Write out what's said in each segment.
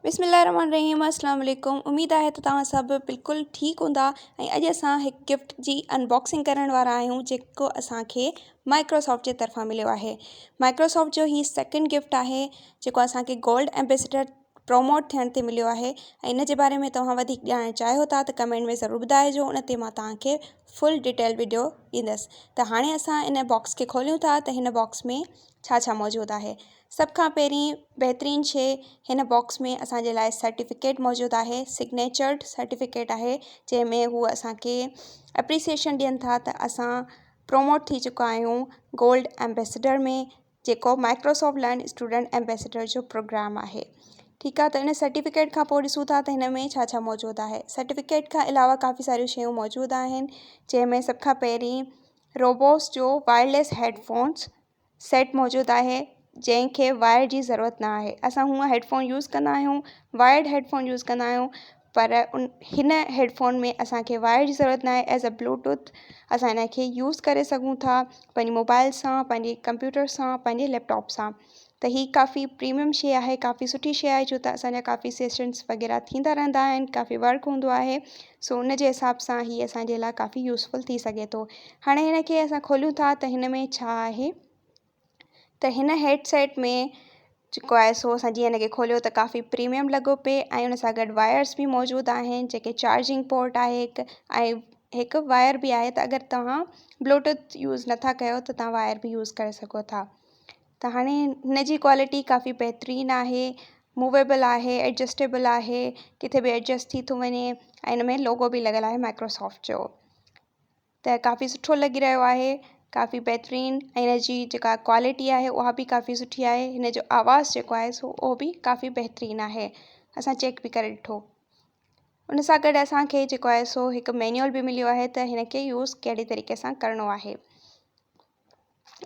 بسم الله الرحمن الرحيم السلام عليڪم اميد آهي ته توهان سڀ بلڪل ٺيڪ هوندا ۽ اڄ اسان هڪ گفٽ جي انباڪسنگ ڪرڻ وارا آهيون جيڪو اسان کي مائڪروسافٽ جي طرفان مليو آهي. مائڪروسافٽ جو هي سيڪنڊ گفٽ آهي جيڪو اسان کي گولڊ ايمبيسيڊر پروموٽ ٿيڻ تي مليو آهي ۽ ان جي باري ۾ توهان وڌيڪ ڄاڻڻ چاهيو ٿا ته ڪمينٽ ۾ ضرور ٻڌائجو ان تي مان توهان کي فل ڊيٽيل وڊيو ڏيندس ته هاڻي اسان ان باڪس کي کوليون ٿا ته هن باڪس ۾ ڇا ڇا موجود آهي. سڀ کان پهرين بهترين شيء هن باڪس ۾ اسان جي لاء سرٽيفڪيٽ موجود آهي سگنيچرڊ سرٽيفڪيٽ آهي جنهن ۾ هو اسان کي اپريسيئيشن ڏين ٿا ته اسان پروموٽ ٿي چڪا آهيون گولڊ ايمبيسڊر ۾ جيڪو مائڪروسافٽ لرن اسٽوڊنٽ ايمبيسڊر جو پروگرام آهي ٺيڪ آهي ته ان سرٽيفڪيٽ کان پوء ڏسون ٿا ته هن ۾ ڇا ڇا موجود آهي سرٽيفڪيٽ کان علاوه ڪافي ساريون شيون موجود آهن جنهن ۾ سڀ کان پهرين روبوس جو وائرليس هيڊ فونس سيٽ موجود آهي جنهن کي وائر جي ضرورت نه آهي اسان هونء هيڊ فون يوز ڪندا آهيون وائرڊ هيڊ فون يوز ڪندا آهيون پر ان هن هيڊ فون ۾ اسان کي وائر جي ضرورت نه آهي ايز ا بلوٽوٿ اسان هن کي يوز ڪري سگهون ٿا پنهنجي موبائل سان پنهنجي ڪمپيوٽر سان پنهنجي ليپ ٽاپ سان ته هي ڪافي پريميم شي آهي ڪافي سٺي شي آهي ڇو ته اسان جا ڪافي سيشنس وغيره ٿيندا رهندا آهن ڪافي ورڪ هوندو آهي سو ان جي حساب سان هي اسان جي لاء ڪافي يوزفل ٿي سگهي ٿو. هاڻي هن کي اسان کوليون ٿا ته هن ۾ ڇا آهي ته هن هيڊ سيٽ ۾ جيڪو آهي سو اسان جيئن هن کي کوليو ته ڪافي پريميم لڳو پئي ۽ ان سان گڏ وائرس به موجود آهن جيڪي چارجنگ پورٽ آهي هڪ ۽ هڪ وائر به آهي ته اگر توهان بلوٽوٿ يوز نٿا ڪيو ته توهان وائر به يوز ڪري سگهو ٿا. ته هاڻي هن جي ڪوالٽي ڪافي بهترين آهي موويبل آهي ايڊجسٽيبل آهي ڪٿي به ايڊجسٽ ٿي ٿو وڃي ۽ هن ۾ لوگو به لڳل آهي مائڪروسافٽ جو ته ڪافي سٺو لڳي رهيو آهي ڪافي بهترين ۽ هن جي جيڪا ڪوالٽي آهي اها به ڪافي سٺي آهي هن جو آواز جيڪو آهي سو اهو به ڪافي بهترين آهي اسان چيڪ به ڪري ڏٺو ان سان گڏ اسانکي جيڪو آهي سو هڪ مينيول به مليو آهي ته هن کي يوز ڪهڙي طريقي سان ڪرڻو آهي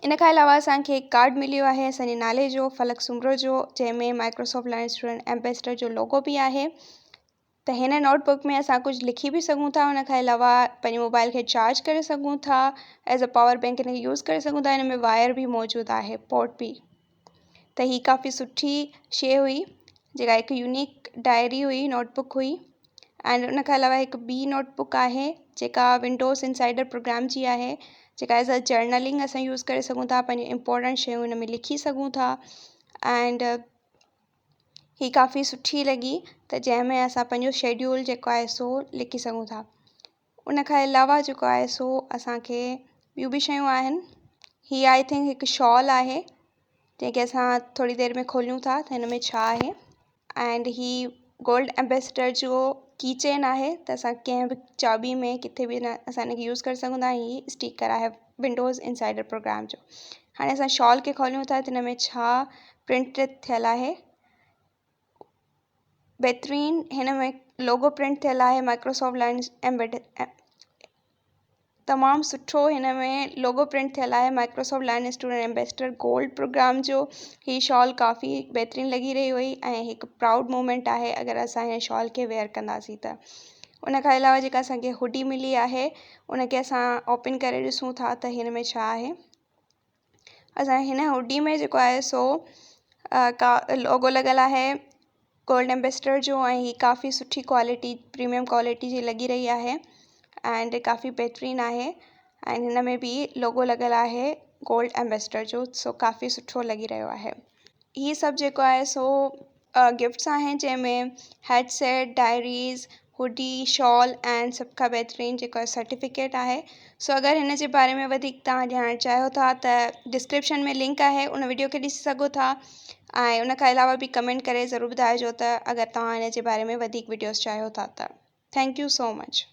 ان کان علاوه اسان کي هڪ ڪارڊ مليو آهي اسان جي نالي جو فلڪ سومرو جو جنهن ۾ مائڪروسافٽ لرن اسٽوڊنٽ ايمبيسڊر جو لوگو به آهي ته هن نوٽ بڪ ۾ اسان ڪجهه لکي به سگهون ٿا ان کان علاوه پنهنجي موبائل کي چارج ڪري سگهون ٿا ايز اي پاور بينڪ هن کي يوز ڪري سگهون ٿا هن ۾ وائر به موجود آهي پورٽ به ته هي ڪافي سٺي شي هئي جيڪا هڪ يونيڪ ڊائري هئي نوٽ بڪ هئي ۽ ان کان علاوه هڪ ٻي نوٽ بڪ آهي جيڪا ونڊوز انسائيڊر پروگرام جي آهي جيڪا ايز اي جرنلنگ اسان يوز ڪري سگهون ٿا پنهنجون امپورٽنٽ شيون ان ۾ لکي سگهون ٿا اينڊ هي ڪافي سٺي لڳي ته جنهن ۾ اسان پنهنجو شيڊيول جيڪو آهي سو لکي سگهون ٿا ان کان علاوه جيڪو آهي سو اسانکي ٻيون به شيون آهن هي I think هڪ شال آهي جنهن کي اسان ٿوري دير ۾ کوليون ٿا ته هن ۾ ڇا آهي اينڊ هي گولڊ ايمبيسڊر جو ڪي چين آهي ته اسان ڪنهن به چاٻي ۾ ڪٿي به اسان هن کي يوز ڪري سگهون ٿا هي اسٽيڪر آهي ونڊوز انسائيڊر پروگرام جو هاڻي اسان شال کي کوليون ٿا ته هن ۾ ڇا پرنٽ ٿيل آهي بهترين هن ۾ لوگو پرنٽ ٿيل آهي مائڪروسافٽ لائنس ايمبيڊ تمام سٺو هن ۾ لوگو پرنٽ ٿيل آهي Microsoft learn student ambassador gold programme جو هي شال ڪافي بهترين لڳي رهي هئي ۽ هڪ پرائوڊ مومينٽ آهي اگر اسان هن شال کي ويئر ڪنداسين ته ان کان علاوه جيڪا اسانکي هوڊي ملي آهي ان کي اسان اوپن ڪري ڏسون ٿا ته هن ۾ ڇا آهي اسان هن هوڊي ۾ جيڪو آهي سو ڪا لوگو لڳل آهي گولڊ ايمبيسڊر جو ۽ هي ڪافي سٺي ڪوالٽي پريميم ڪوالٽي جي لڳي رهي آهي اينڊ ڪافي بهترين آهي ۽ هن ۾ به لوگو لڳل آهي گولڊ ايمبيسڊر جو سو ڪافي سٺو لڳي رهيو آهي. هي سڀ جيڪو آهي سو گفٽس آهن جنهن ۾ head set diaries hoodie shawl ۽ سڀ کان بهترين جيڪو آهي سرٽيفڪيٽ آهي سو اگر هن جي باري ۾ وڌيڪ توهان ڄاڻڻ چاهيو ٿا ته ڊسڪرپشن ۾ لنڪ آهي ان وڊيو کي ڏسي سگهو ٿا ۽ ان کان علاوه به ڪمينٽ ڪري ضرور ٻڌائجو ته اگر توهان هن جي باري ۾ وڌيڪ وڊيوز چاهيو ٿا ته thank you so much.